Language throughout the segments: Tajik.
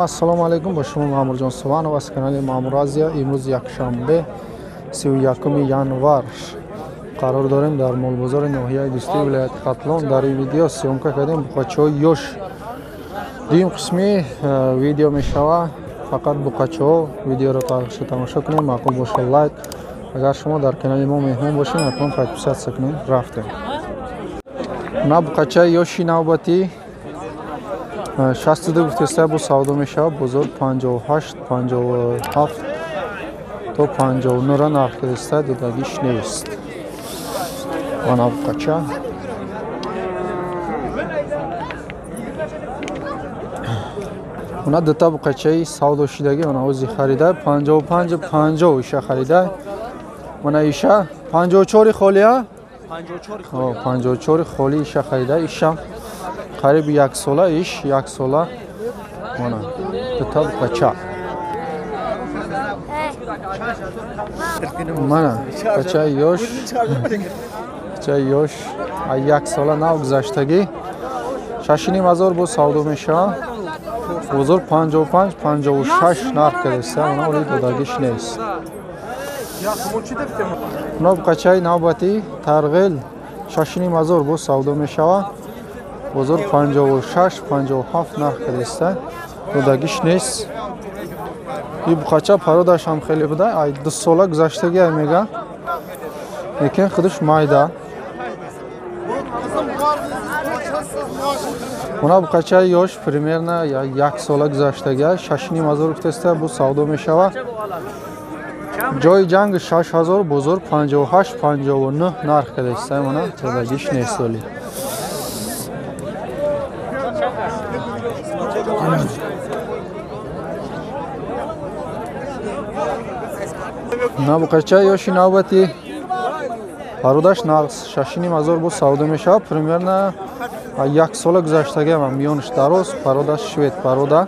Ассалому алайкум, бо шумо Маъмурҷон Суванов аз канали Маъмур Азия. Имрӯз якшанбе 31 январ қарор дорем дар молбозори ноҳияи Дӯстии вилояти Хатлон. Дар ин видео съёмка кардем буқачаҳои ёш. Дуюм қисми видео мешава фақат буқачаҳо. Видеоро таърихша тамошо кунем, маъқул боша лайк. Агар шумо дар канали мо меҳмон бошед, ҳатман подписаться кунед. Рафтем. На буқачаи ёши навбатӣ 62 гуфтеста бо савдо мешавад. Бозор 58, 57 то 59 ра нарх кардеста, додагиш нест. Ана буқача. Она дута буқачаи савдошидагӣ, она ози харида 55 50 иша харида. Мана иша 54 холия? 54 холи иша харида. Иша қариб як сола, иш як сола. Мана дута буқача. Мана буқачаи ёш, буқачаи ёш як сола нав гузаштагӣ 6,5 ҳазор бо савдо мешавад. Бозор 55, 56 нарх кардеста, она оли додагиш нест. Мана буқачаи навбатӣ тарғел 6,5 ҳазор бо савдо мешавад. Бозор 56, 57 нарх кардеста, додагиш нест. И буқача пародаш ҳам хеле буда, ай 2 сола гузаштагӣ ай мега, лекин худаш майда. Мана буқачаи ёш примерно як сола гузаштагӣ 6,5 ҳазор гуфтеста бо савдо мешавад. Ҷои ҷанг 6 ҳазор, бозор 58, 59 нарх кардеста. Мана додагиш нест оли. На буқачаи ёши навбатӣ пародаш нағз 6,5 ҳазор бо савдо мешавад. Примерно як сола гузаштагӣ, миёнаш дароз, пародаш швед парода.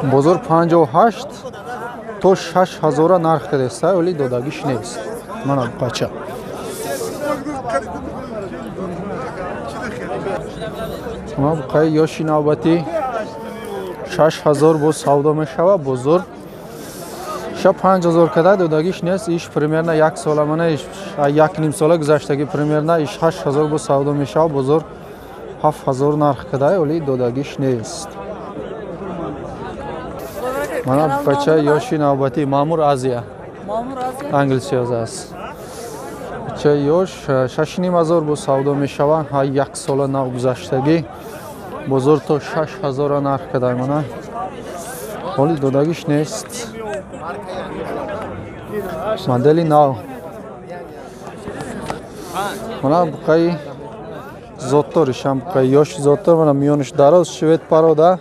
Бозор 58 то 6 ҳазора нарх кардеста, вале додагиш нест. Мана буқача. Мана буқаи ёши навбатӣ 6 ҳазор боз савдо мешавад. Бозор ша 5 ҳазор када, додагиш нест. Иш примерно як сола, мана иш 1,5 сола гузаштагӣ примерно, иш 8 ҳазор боз савдо мешавад. Бозор 7 ҳазор нарх када, вале додагиш нест. Мана буқачаи ёши навбатӣ Маъмур Азия, англисиёз аст. Буқачаи ёш 6,5 ҳазор боз савдо мешавад. Як сола нав гузаштагӣ, бозор то 6 ҳазора нарх када. Мана ҳоли додагиш нест. Модели нав. Мана буқаи зоттор, ишам буқаи ёши зоттор. Мана миёнаш дароз, швед парода,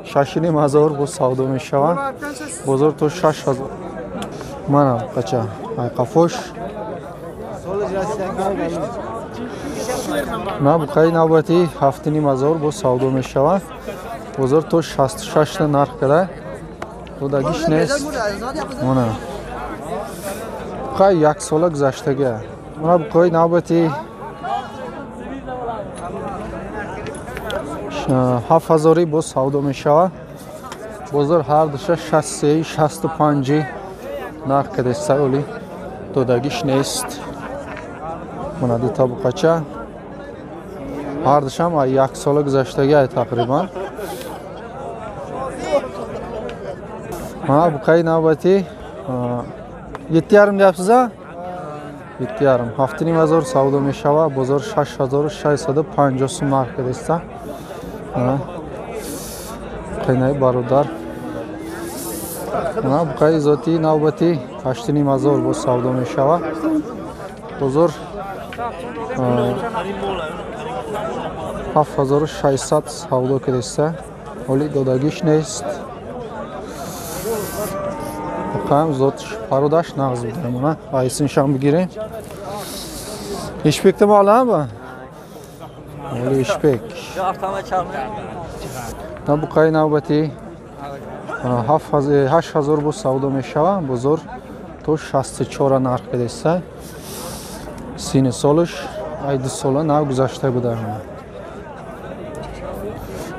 6,5 ҳазор боз савдо мешавад. Бозор то 6 ҳазор. Мана буқача айқафош. На буқаи навбатӣ 7,5 ҳазор боз савдо мешавад. Бозор то 66 нарх када, додагиш нест. Мана буқаи як сола гузаштагӣ. Мана буқаи навбатӣ 7 ҳазорӣ боз савдо мешавад. Бозор ҳар душа 63, 65 нарх кадеста, оли додагиш нест. Мана дута буқача, ҳар душам як сола гузаштагӣ ай тақрибан. Мана буқаи навбатӣ 7,5 deyapsiz a? 7,5, 7,5 ҳазор савдо мешавад. Бозор 6650 сум нарх кадеста. Қинаи бародар. Мана буқаи зотии навбатӣ 8,5 ҳазор боз савдо мешавад. Бозор 7600 савдо кардеста, ҳоли додагиш нест. Буқаам зот пародаш нағз буда. Мана айсиншам бигирем. Ишпекта молаба? Оли ишпек. На буқаи навбатӣ 8 ҳазор боз савдо мешавад. Бозор то 64 нарх кардеста. Сини солаш ай 2 сола нав гузашта буда.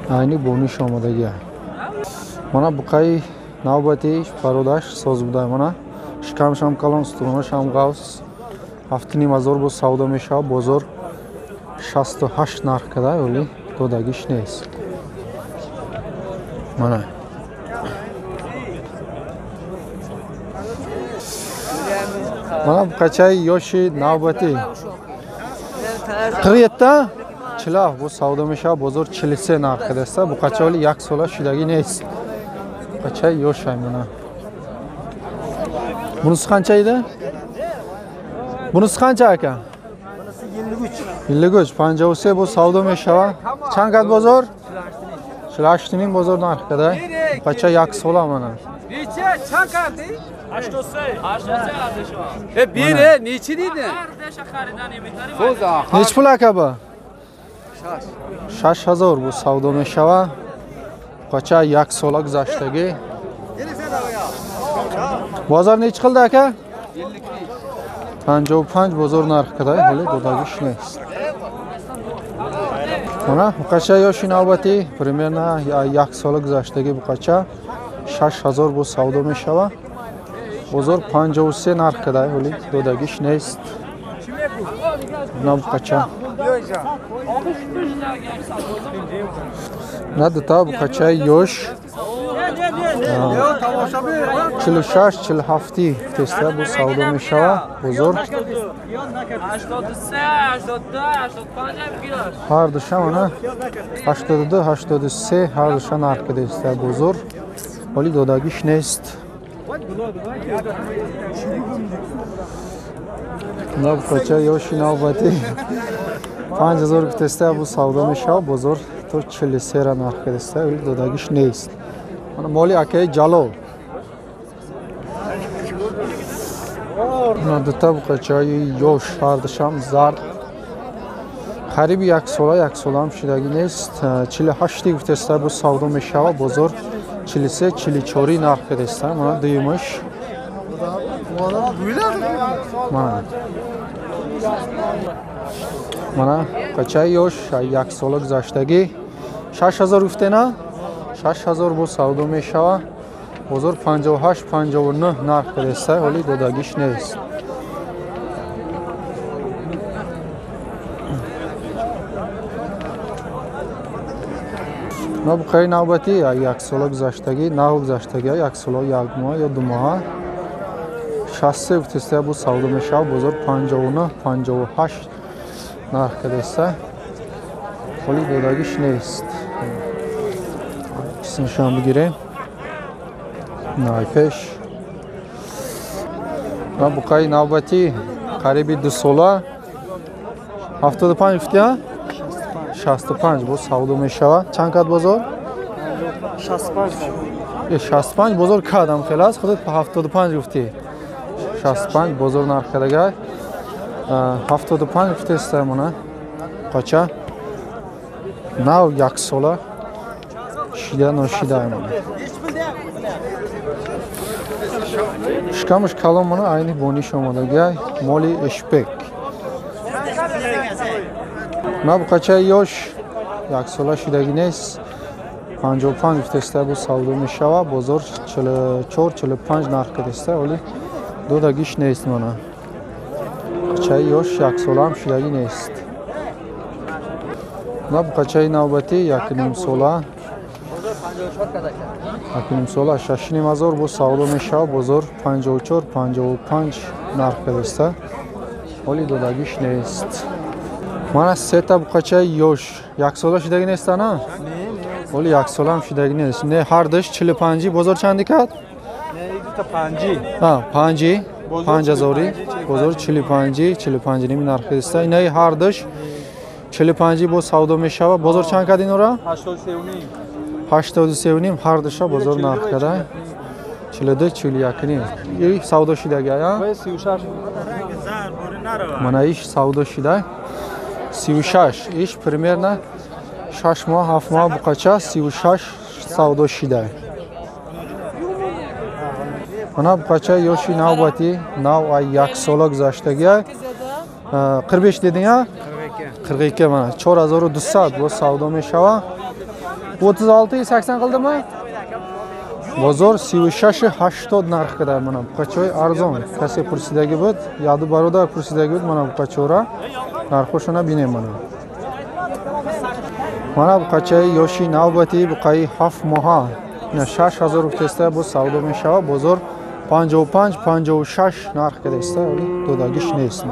Айни бониш омадагия. Мана буқаи навбати пародаш соз буда. Мана шикамшам калон, стунашам ғавс. 7,5 ҳазор бо савдо мешавад. Бозор 68 нарх када, вале додагиш нест. Мана. Мана буқачаи ёши навбатӣ. 47 47 бо савдо мешавад. Бозор 43 нарх кадаста. Буқача вале як сола шудагӣ нест. Буқачаи ёшай мана. Bunisi qancha edi? Bunisi qancha aka? 53. 53 bu savdo mешава. Чанд кад бозор? 48 бозор нарх када. Буқача як сола мана. Neçe чанд кардӣ? 83. 83 э бире нечи дидин? Неч пул ака ба? 6000 бу савдо мешава. Буқача як сола гузаштагӣ. Бозор нечи қилди ака? 55 бозор нарх када, ҳоле додагиш нест. Мана буқача ёши навбатӣ примерно як сола гузаштагӣ буқача 6000 бо савдо мешава. Бозор 53 нарх када, ҳоле додагиш нест. На буқача. На дута буқачаи ёш 46 47 теста бо савдо мешава. Бозор ҳар душа мана 82 83 ҳар душа нарх кадаиста бозор. Ҳоли додагиш нест. На буқача ёши навбатӣ 5000 теста бо савдо мешава. Бозор то 43 ра нарх кадаиста, ҳоли додагиш нест. Мана моли акаи Ҷалол. На дута буқачаи ёш ҳар душам зард. Қариби як сола, як солаам шудагӣ нест. 48 гуфтаста бо савдо мешава. Бозор 43 44 нарх кадаиста. Мана дуюмаш. Мана. Мана буқачаи ёш як сола гузаштагӣ 6000 гуфтена? 6000 бо савдо мешава. Бозор 58 59 нарх кадаиста, ҳоли додагиш нест. На буқаи навбатӣ як сола гузаштагӣ, нав гузаштагӣ, як сола як моҳ ё ду моҳа 63 гуфтаиста бо савдо мешава. Бозор 59 58 нарх кадаиста, ҳоли додагиш нест. Нишон бигирем. Найпеш. На буқаи навбатӣ қариби 2 сола 75 гуфтия? 65 бо савдо мешава. Чанд кад бозор? 65. 65 бозор кадам хел аст, худат 75 гуфтӣ. 65 бозор нарх кадагай. 75 гуфтеста мона. Қача? Нав як сола шида ношида мона. Шикамаш калон мона, айни бониш омадагай. Моли эшпек. На буқачаи ёш як сола шудагӣ нест. 55 гуфтаиста бо савдо мешава. Бозор 44 45 нарх кадаиста, вале додагиш нест мона. Буқачаи ёш як солаам шудагӣ нест. На буқачаи навбатӣ 1,5 сола. 1,5 сола 6,5 ҳазор бо савдо мешава. Бозор 54 55 нарх кадаиста, ҳоли додагиш нест. Мана сета буқачаи ёш як сола шудагӣ неста на? Ҳоли як солаам шудагӣ нест. Не ҳар душ 45. Бозор чанди кад? 5 5 ҳазори. Бозор 45 45 ними нарх кадаиста. Инаи ҳар душ 45 бо савдо мешава. Бозор чанд кад инора? 83,5 ҳар душа бозор нарх када. 42 41 ним. И савдо шудагӣ, а? Мана иш савдо шуда. 36 иш примерно 6 моҳ 7 моҳ буқача 36 савдо шуда. Мана буқача ёши навбатӣ нав ай як сола гузаштагӣ. 45 дедиң, а? 42 мана 4200 бо савдо мешава. 36,80 qildimi? Бозор 36,80 нарх кида. Мана буқачаҳои арзон. Касе пурсидаги буд, яду бародар пурсидаги буд, мана буқачаҳора нархошона бинем. Мана, мана буқачаи ёши навбати, буқаи 7 моҳа, ина 6000 гуфтеста, боз савдо мешава. Бозор 55, 56 нарх кидаиста, вале додагиш нест.